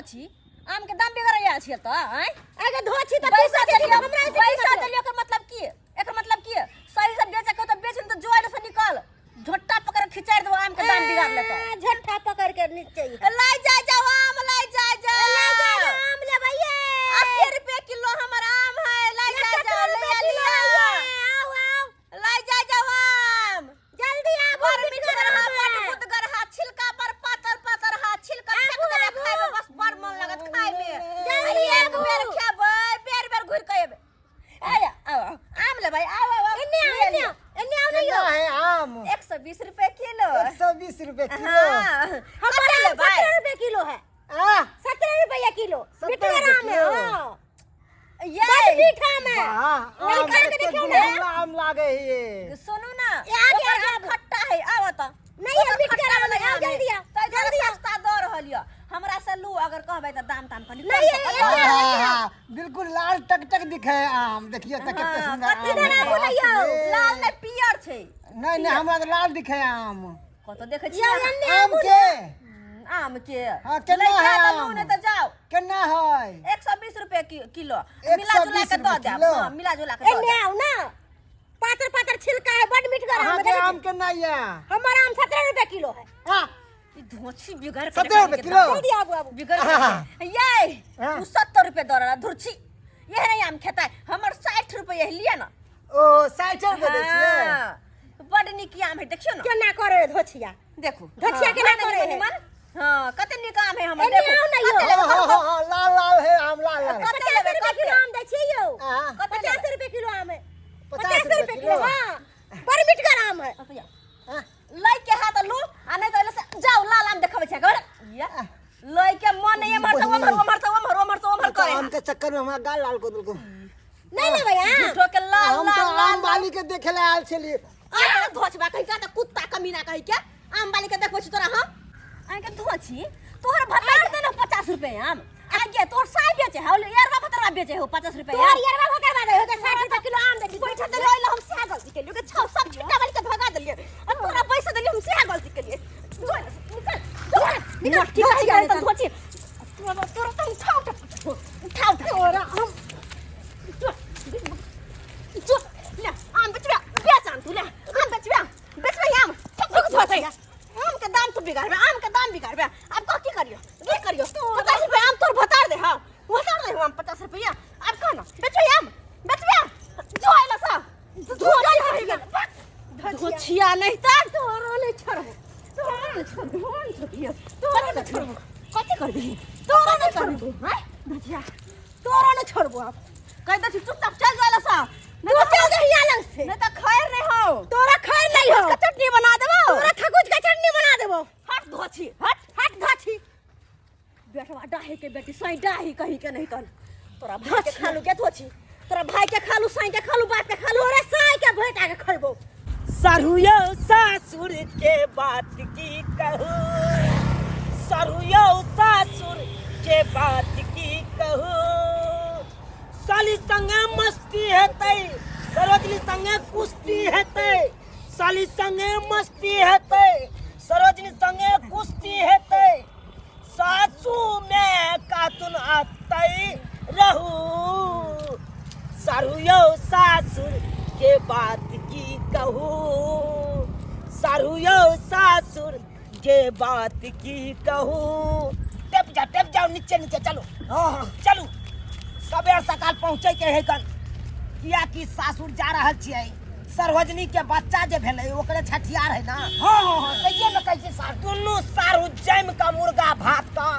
धोछी आम के दाम बिगड़ आयल छियै तऽ आँय आगे धोछी तऽ तू पैसा सोचै छी देलियो तऽ हमरा एहिसँ की पैसा मतलब? देलियो के मतलब की एकर मतलब की सही से बेचे के तो बेच नहीं तो जोड़ से निकल झोटा पकड़ के खिचाड़ देबो आम के दाम बिगाड़ लेतो आ, झट्ठा पकड़ के नीचे ही। लाई जा जाओ आम लाई जा जा ले जा जा, आम लेबै ये। 80 रुपए किलो हमर आम है लाई जा सत्तर जाओ ले रुपए किलो लिया है ये। आओ आओ लाई जा जाओ आम जल्दी आबो बड़ मिठगर मिठगर हा आम बड़ है। गुदगर हा छिलका पर पातर पातर हा छिलका फेंक आबू, देबै आबू। खाय में बस बड़ मन लगत खाय में जल्दी एक आबू। बेर खेबै बेर बेर घुर के एबै आय आओ आओ, आम लेबै आओ आओ आओ एने आओ ले एने लिअ। आओ एने आओ नहीं केना हो है आम? 120 रुपए किलो 120 रुपए किलो। हाँ हमारा कते आम लेबै 17 रुपए किलो है। आ 17 रुपया किलो 17 मिठगर रुपए आम है। किलो। हाँ ये बड़ मीठा आम है। वाह, नहीं आम खा के कते देखियौ ना। गुलगुला आम लागे है। सुनू ना ये आगे, ओकर आगे, आम आगे। खट्टा है आब तऽ नहीं, ये ओकर मिठगर खट्टा आम है, वाला आओ आम है। जल्दी आओ, ताहि दुआरे जल्दी आओ। सस्ता दऽ रहल यऽ हमरा से लू अगर कहबै तऽ दाम ताम कनि कम नहीं, कऽ ये- कऽ ये- दिअ। आहा, बिल्कुल लाल टकटक दिखे है आम। देखियो तऽ कते हाँ, सुंदर कते आम है। इधर आबू बाप ने यौ, रे। लाल नहि पियर छै नहीं नहीं, हमरा तऽ लाल दिखे है आम। कतऽ देखै यौ, छियै अहाँ? एने आम आबू के ने। आम के हाँ, केना लैके है तऽ लू आम? नहि तऽ जाओ केना है? 120 रुपए किलो मिला जुला 120 के दऽ रुपए देब। किलो? हाँ मिला जुला के दऽ एने देब। आओ ना। पातर पातर छिलका है बड़ मिठगर आम है। अहाँके देखै आम छी? केना यऽ? हमर आम 17 रुपए किलो है। आ, ई धोछी बिगड़ के 17 रुपए किलो? जल्दी आबू आबू। बिगड़ के ये हाँ। उ 70 रुपए दऽ रहल धुरछी यह नहीं आम खेता हमर 60 रुपए यही लिअ ना। ओ 60 रुपए दै छियै? हाँ, बड नीक आम है देखियौ ना। केना करे है धोछिया? देखू धोछिया हाँ, केना है ना करे है? निमन? हाँ कते नीक आम है हमर एने देखू आउ ना यौ। कते लेबै हाँ, कहू हाँ, हाँ, लाल लाल है आम, लाल लाल। कते 50 लेबै रुपए कते किलो आम दै छियै यौ। आ, कते 50 लेबै रुपए किलो आम है। 50 50 रुपए रुपए किलो किलो? हाँ बड़ मिठगर आम है। आ, लै के हाथ लू आ नहीं तो एले से जाओ लाल आम देखबै छै गड़ या लै के मन नहीं एमहर से ओमहर ओमहर से ओमहर ओमहर से ओमहर तऽ करे आम के चक्कर में हमरा गाल लाल कऽ देलको। नहीं लेबै आम। झूठो के लाल हम लाल तऽ लाल आम वाली के देखे ला आयल छलियै। आ धोछबा कहि के त कुत्ता कमीना कहि के आम वाली के देखबै छी तोरा हम आइ के धोछी तोहर भतार देना 50 रुपए आम आगे तोहर साई बेचे हौ यारवा भतरवा बेचे हो 50 रुपए तोहर यरवा भतरवा दे हो त 60 रुपए किलो आम दे छी। बैठा देलियै ओहि लए हम सएह गलती केलियै के छौ सब छिट्टा वाली के भगा देलियै आ तोरा पैसा देलियै हम सएह गलती केलियै जो निकल जो निकल मोटी धोछी कहि के धोछी तोरा तोरा त उठा उठा उठा उठा तोरा हम जो जो ले आम बेचबे बेच आम तू ले आम बेचबे बेचबे आम सब कुछ होतै आम के दाम तू बिगाड़बे आम के दाम बिगाड़बे अब कह की करियो की करियो 50 रुपया आम तोर भतार दे हां भतार दे आम 50 रुपया अब कह ना बेचबे आम बेचबे जो आइला सा धोछिया नहीं त तोरो नहीं छोड़बो तोरा नहीं छोड़बो नहीं छोड़ियो तोरा नहीं छोड़बो कथी करबी तोरा नहीं छोड़बो हैं धोछिया तोरो नहीं छोड़बो अब कह दे चुपचाप चल जाला सा तू चल जा हियां लग से नहीं तो खैर नहीं हो तोरा खैर नहीं हो का चटनी बना देबो तोरा खगुज का चटनी बना देबो हट धोछी हट हट धोछी बेटवा डाही के बेटी साई डाही कहीं के नहीं कन तोरा भाई के खालू के धोछी तोरा भाई के खालू साई के खालू बाप के खालू तोरा साई के भेटा के खइबो। सरुयो सासुर के बात की कहू, सरुयो सासुर के बात की कहू, साली संगे मस्ती हेतै सरोजनी संगे कुश्ती हेतै, साली संगे मस्ती हेतै सरोजनी संगे कुश्ती हेतै, सासू में कातुन आतै रहू, सारुयो सासुर के बात की कहू, सारुयो सासुर के बात की कहू। टेप जा टेप जाओ नीचे नीचे चलो। हाँ। चलू सबेर सकाल पहुँचे के है कन, किया कि सासुर जा रहल छियै, सरोजनी के बच्चा जे भेलै ओकरे छठियार है ना। हाँ हाँ हाँ कहिए ना कैसे सार दुनू सारू जम का मुर्गा भात का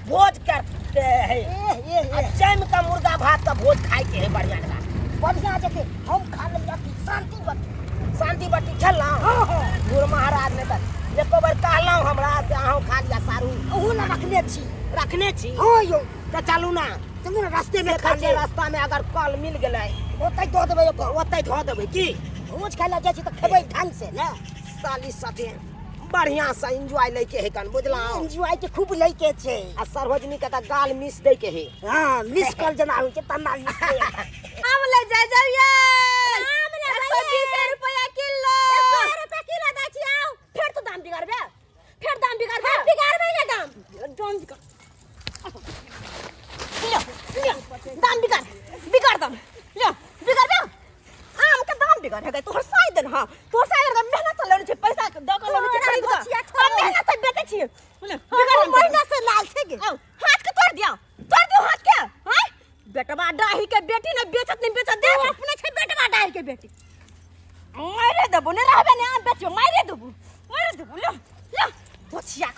भोज करते है। ए, ए, आ ए। जम का मुर्गा भात का भोज खाए के है बढ़िया लगा बढ़िया जके हम खा लेलियै कि शांति बटी शांति बटी खेलहुँ। हाँ हाँ गुरु महाराज ने तऽ एको बेर कहलहुँ हमरा से अहूँ खा लिअ सारू। ओहू ने रखने छी। रखने छी? हाँ यौ। तऽ चलू ना। चलू ना रास्ते में देखै खा छियै लेब। रास्ता में अगर कल मिल गेलै ओतै दऽ देबै ओकर। ओतै धऽ देबै की? भोज खाय लए जाइ छी तऽ खेबै ढंग से ने। साली साथे बढ़िया से एंजॉय लै के है कन, बुझलहुँ? एंजॉय के खूब लै के छै। आ सरोजनी के तऽ गाल मिस दै के है। हाँ, मिस कॉल जेना होइ छै तना मिस दै। आम ले जा जाओ ये। आम लेबै 120 रुपया किलो। 100 रुपया किलो दै छी आउ। फेर तू दाम बिगाड़बे, फेर दाम बिगाड़बे। हम बिगाड़बे ने दाम। दाम बिगाड़।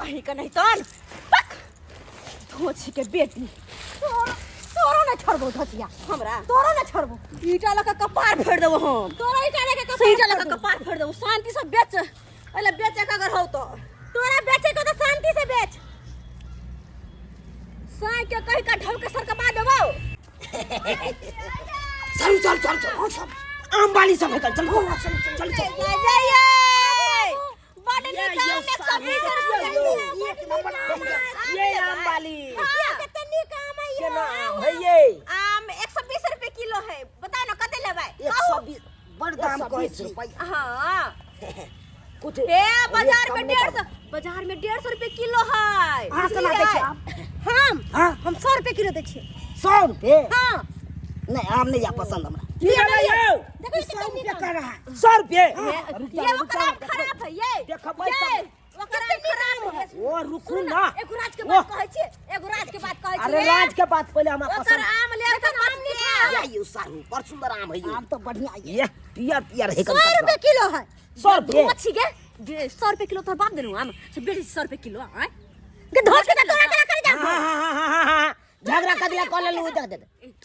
कहीं के नहीं तन पक धोछी के बेटी। तोरो तोरो न छोड़बो धोतिया। हमरा तोरो न छोड़बो। ईटा लगा कपार फोड़ देबो हम। तोरा ईटा लेके कपार ईटा लगा फोड़ देबो। कपार फोड़ देबो। शांति से बेच, अले बेचे के अगर हो तो तोरा बेचे को तो शांति से बेच। साई के कही का ढल के सर कपा देबो। चल चल चल चल, सब आम वाली सब है, चल चल चल चल चल। जय जय बड़ ये नीक यो आम सारी 120 रुपया। ये यो, एक नंबर आम है। ये आम वाली हाँ। कते नीक आम है केना आम है ये? आम 120 रुपए किलो है, बताओ ना कते लेबै? 120 बड़ दाम कहै 120 छी। रुपैया। हाँ। कुछ हे बाजार कम में नहीं 150, बाजार में 150 रुपए किलो है। अहाँ केना दै छियै आम? हम हाँ? हम 100 रुपए किलो दै छियै। 100 रुपए? हाँ। नहीं, आम नहीं या पसंद हमरा। की भेलै यौ? देखो 100 रुपए कह रहा है। 100 रुपए? ये रुक ये जाओ, रुक ओकर आम जाओ। खराब है ये। देखबै ये तब। ओकर आम खराब है। ओ रुकू ना। एगो राज के ओ, बात कहै छी, एगो राज के बात कहै छी। अरे राज के बात पहिले हमरा ओकर पसंद। आम ले के आम निकाल। ये यौ सारू, बड़ सुंदर आम है ये। आम तो बढ़िया है। ये पियर पियर है। 100 रुपए किलो है। 100 रुपए? मच्छी के 100 रुपए किलो तोहर बाप देलू आम से बेसी 100 रुपए किलो आय। के धोस के तोरा केना करी जा। हाँ हाँ हाँ हाँ हाँ झगड़ा कर दिया कॉल लू दे दे।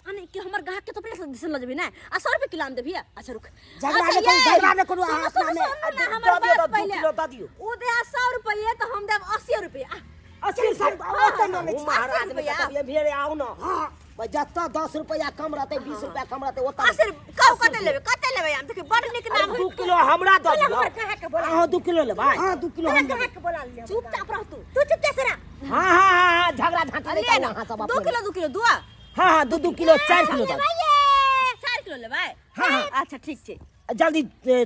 अने कि हमर ग्राहक के तो अपने से दिसन लजबी ना आ 100 रुपए किलो आम देबी। अच्छा रुक, झगड़ा अच्छा, नहि करू, ये, झगड़ा नहि करू, सुनू, अहाँ सुनू, अपना मे। सुनू ना, दऽ हमर दियौ, बात दऽ दू पहिले। किलो दऽ दियौ। ओ दे 100 रुपए तऽ हम देब 80 रुपए। आ, 80 रुपए? हाँ, ओते नहि लै ओ छी। महाराज 80 रुपैआ। ने भेड़े आउ ना। हाँ भाई, जतऽ 10 रुपया कम रहतै, 20 रुपया कम रहतै ओतऽ। 80 रुपए कहू कते लेबै, कते लेबै आम? देखियौ बड़ नीक नाम अरे है। 2 किलो हमरा दऽ दियौ। हमर ग्राहक के बोला। अहाँ 2 किलो लेबै? हाँ, 2 किलो तोरा हम लेबै। ग्राहक के बोला लिअ। चुपचाप रह तू। तू चुप कैसे रह? हाँ हाँ हाँ हाँ झगड़ा झांटा ले नहीं ना करू अहाँ सब 2 अपने। किलो 2 किलो दुआ। हाँ हाँ 2 2 किलो 4 किलो दऽ दियौ। 4 किलो लेबै? हाँ, हाँ। अच्छा ठीक छै। जल्दी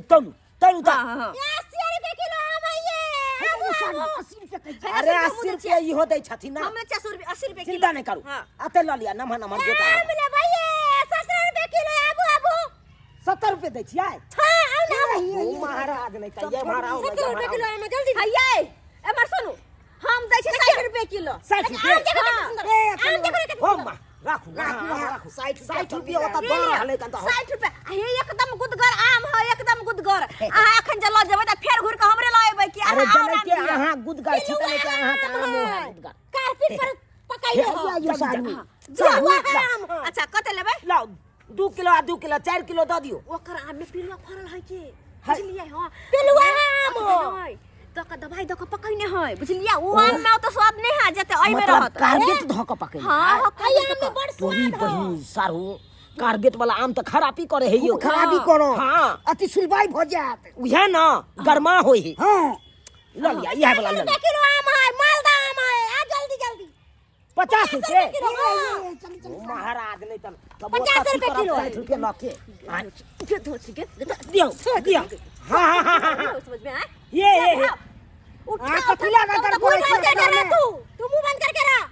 तौलू तौलू तऽ। हाँ, हाँ, हाँ। ये 80 रुपए किलो आम है ये। हे, सारू, 80 रुपए कहै छी। अरे 80 रुपया इहो दै छथिन ना। हम 400 रुपए 80 रुपए किलो। चिंता नहीं करू। हाँ। अते लऽ लिअ नमहर नमहर गोटा। आम लेबै ये 70 रुपए किलो। आबू आबू। 70 रुपए दै छियै? हाँ, आउ ना आबू। ओ महाराज नहीं कहिए महाराज। 70 रुपए किलो आम है, जल्दी। हइये एमर सुनू, हम दै छी 60 रुपए किलो। 60 रुपए? आम देखो कते सुंदर। ए, आम देखो कते हो सुंदर। माँ, राखू राखू, राखू राखू। राखू। 60 60 रुपया रुपया ओतऽ ले दऽ लिअ। रहलै कन तऽ। 60 रुपए आ हे एकदम गुदगर आम है, एकदम गुदगर। अहाँ एखन जे लऽ जेबै तऽ फेर घुरि कऽ हमरे लऽ एबै कि अरे अहाँ जनै आओर आम के दिअ। अहाँ गुदगर छी तनै के अहाँके आम है गुदगर। कार्पेट पर पकाइले हो। हे, यौ सारू। सारू, पिलुआ है आम है। अच्छा कते लेबै? लाउ 2 किलो आ 2 किलो 4 किलो दऽ दियौ। ओकर आम में पिलुआ फरल है के है। बुझलियै? हाँ पिलुआ है आम। नहि दऽ कऽ दवाई दऽ कऽ पकैने है, बुझलियै? ओ आम में ओते स्वाद नहि है जते एहि में मतलब रहत। कार्बेट धऽ कऽ पकैने। हाँ हाँ अइ आम में बड़ तोरी स्वाद हो। बहिन सारू, कार्बेट वाला आम तऽ खराबी करे है यौ। खूब खराबी करो। हाँ। अति सुलबाई भऽ जायत। उहे ना गरमा होय है। हाँ। लऽ लिअ इएह वाला लऽ रुपए लिअ। किलो आम है, मालदा आम है। आ जल्दी जल्दी। 50 रुपए किलो, हाँ। चल चल। ओ महाराज नहीं तब तब 50 रुपए किलो। 60 रुपए लऽ के हाँ, के धोची के दियौ दियौ। हाँ हाँ हाँ हाँ हाँ समझ में आए? ये ये ये उठा हाँ, कथी लगा उठा कर मुंह बोलै बंद छी करके अपना रह मे? तू तू मुंह बंद करके रह।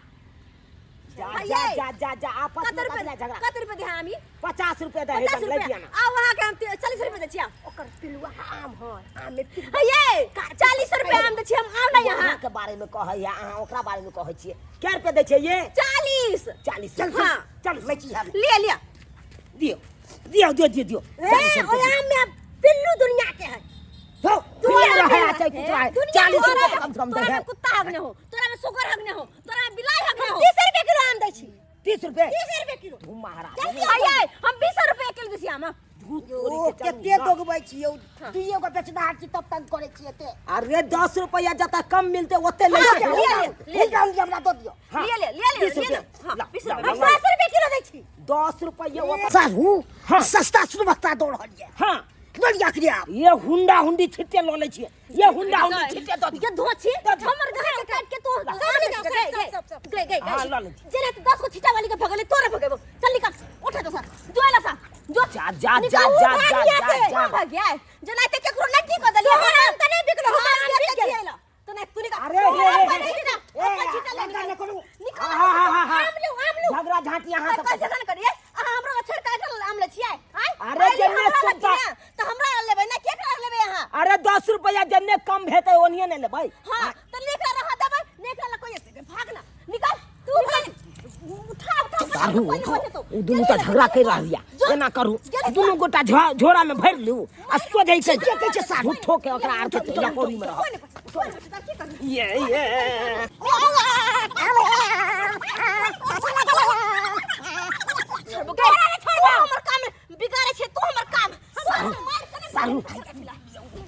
जा हाँ, जा ये। जा जा जा आपस कते में रुपए कथी ला झगड़ा? कते रुपए दे हमी? 50 रुपए दे है 50 ले रुपए दिया ना। आ वहां के हम 40 रुपए दे छिया। ओकर पिलुआ आम है, आम में पिलुआ। ये 40 रुपए आम दे छिया हम, आउ ना यहाँ। अहाँ के बारे में कहै है, अहाँ ओकरा बारे में कहै छियै। कै रुपए दै छियै ये? 40। 40। चल हाँ। चल लै छी हम। लिया लिया दियौ दियौ दियौ दियौ दियौ। ए ओइ आम में पिल्लू दुनिया के है। हो दुनिया दुनिया के है है। चाहे कुछ रहे। दुनिया 40 तोरा रुपए में- कम से कम दे तोरा है। में कुत्ता हगने हो, तोरा में सुगर हगने हो, तोरा में बिलाई हगने हो। 30 रुपए किलो आम दै छी। 30 रुपए? 30 रुपए किलो। तू महाराज जल्दी आइए, हम 20 रुपए किलो दै छी आम। झूठ तोरी ओ के चलू कते ना। दोगबै छी यौ, दुइये गो बेचनाहार छी तब तंग करै छी एते। अरे 10 रुपया जतऽ कम मिलते ओते ले हाँ, के। लिया, लिया, लिया। हुनका हमरा दऽ दियौ। हाँ। लिया, लिया, लिया, लिया, 20 लिया, रुपया। हाँ, ला, 20 ला, रुपया। हम ला, ला। 10 रुपए किलो दै छी। 10 रुपया ओतऽ। साहू, हाँ। सस्ता सुबस्ता दऽ रहल ये। हाँ। लऽ लिअ एकरे आब। ये हुंडा हुंडी छिट्टे लऽ लै छियै, ये हुंडा हुंडी छिट्टे दऽ दियौ। ये धोछी हमर घर के काट के तू सब ले जाओ, सब, सब, सब, सब। गए गए हाँ, लऽ लै छी। जेना तू 10 गो छिट्टा वाली के भगले तोरे भगेबो। चल निकल, उठा तो सा जोला सा जो जा जा जा निकल, जा भाग जा यहाँ जा से। जा। हाँ, भाग गया जेना ते केकरो नटी कऽ देलियै। तोहर आम तऽ नहि बिकलो, हमर आम बिक गेल। तो नहीं तू निकल। अरे, रे, रे, अपन रे। छिट्टा, ए, अपन छिट्टा ले लड़का निकल। ने करू। निकल। हाँ, हाँ, हाँ, हाँ। आम लू, आम लू। झगड़ा झांटी यहाँ सब कैसे कन करिए? अहाँ हमरा छोड़ के आयल आम ले छियै आय? अरे, आयल जन्ने हमरा लग सुनता। छियै, तऽ हमरा लेबै ना केकरा लेबै अहाँ? अरे 10 रुपया जन्ने कम हेतै ओनिये ने लेबै। हाँ तऽ लेकरा रह देबै, नेकरा लग कोई भाग ना, निकल तू निकल, उठा उठा। सारू उठा ओ दुनू तऽ झगड़ा कर रहल या, एना करू दुनू गोटा झोरा में भरि लू आ सोझै से के कहै छै सारू? झूठो के ओकरा आर के लकड़ी में रह। छोड़ बेटा की करियो। ये ये छोड़बो गे तू हमर काम बिगाड़े छै, तू हमर काम सारू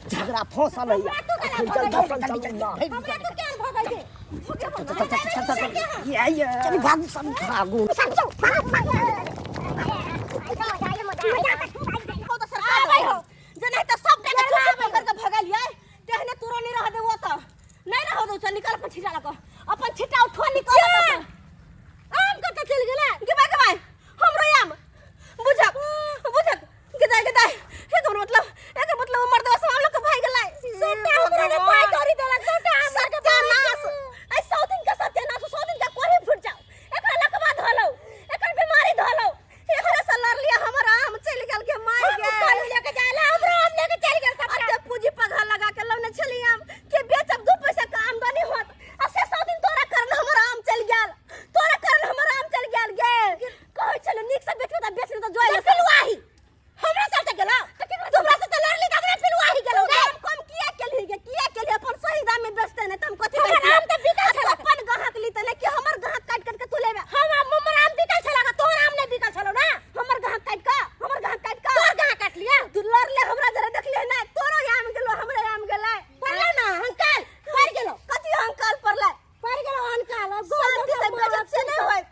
झगड़ा फंसल है। चल चल चल चल ना। हमरा तो केहन भऽ गेल। चल चल चल चल चल। ये ये चल भागू सब भागू। हो तो सरकार भाई हो जे नहीं तो सब टाका चुप चुप करके भगलियै, तेहने तोरो नहीं रह देबो त नहीं रह दो। चल निकल अपन छिटा लक, अपन छिटा उठो निकल अपन। आम कतऽ चलि गेलै? गे बाय हमरो आम बुझक बुझक गे दाय एकर मतलब मर्दवा सब हम लोग के भाग गेलै। सबटा हमरा ने पाइ कौड़ी देलक, सबटा हमरा के। सत्यानाश, ऐ 100 दिन के सत्यानाश, 100 दिन के कोही फुट जाओ। एकरा लकवा धलौ, एकर बीमारी धलौ, एकरा से लड़लियै, हमर आम चलि गेल के माय हम गे। काल्हि लेके जाय ला, हमरो आम लेके चलि गेल सबटा। अते पूंजी पघा लगा के लौने छली आम के बेचब, 2 पैसा के आमदनी होत, आ से 100 दिन तोरा कारण हमर आम चलि गेल, तोरा कारण हमर आम चलि गेल गे। कहै छलै नीक से बेचबै त बेच, नहि त जोइ ले। पिलुआही हमरा चलते गेलौ। तऽ केकरा? तोरा से तऽ लड़ली तऽ हमरा पिलुआही गेलौ गे। दाम कम किया केलही गे, किया केलही? अपन सही दाम में बेचते ने त हम कथी हमर कहितियै? आम तऽ बिकल आ छलै। अपन ग्राहक ली त ने कि हमर ग्राहक काटि काटि के तू लेबे? हम हमर आम बिकल छला गे, तोहर आम नहि बिकल छलौ ना। हमर ग्राहक काटि कऽ, हमर ग्राहक काटि कऽ तोहर ग्राहक काटलियै? तू लड़ले हमरा जरा देखलियै ना, तोरो आम गेलो, हमरे आम गेलै। पड़लौ ना अंकल, पड़ि गेलौ। कथी अंकल पड़लै? पड़ि गेलौ अंकल। अब शांति से बेचत से नहीं होइत,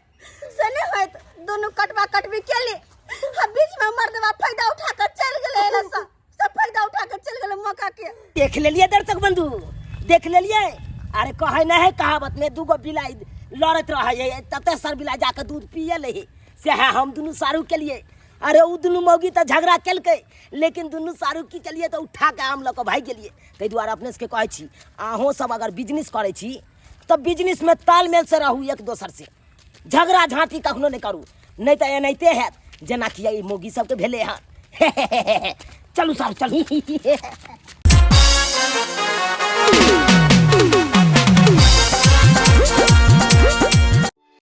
से नहीं होइत। दुनू कटवा कटबी केली आ बीच में मर्दवा फायदा उठा कर चल गेलै, एना सब सब फायदा उठा कर चल गेलै मौका के। देख लेलिए दर्शक बंधु, देख लेलिए। अरे कहे नहीं है कहावत में, दूगो बिलाई लड़त रहे है तते सर बिलाई जाके दूध पिए ले, से है हम दुनू सारू के लिए। अरे उ दुनू मौगी तो झगड़ा केलकै, लेकिन दुनू सारू की केलिए तो उठा के आम लऽ कऽ भागि गेलिए। ताहि दुआरे अपने सबके कहै छी, अहूँ सब अगर बिजनेस करै छी तऽ बिजनेसमे तालमेल से रहू, एक दोसर से झगड़ा झाँटी कखनो नहि करू, नहि तऽ एनाहिते हैत जेनाकि एहि मौगी सबके भेलै हँ। चलू सारू चलू।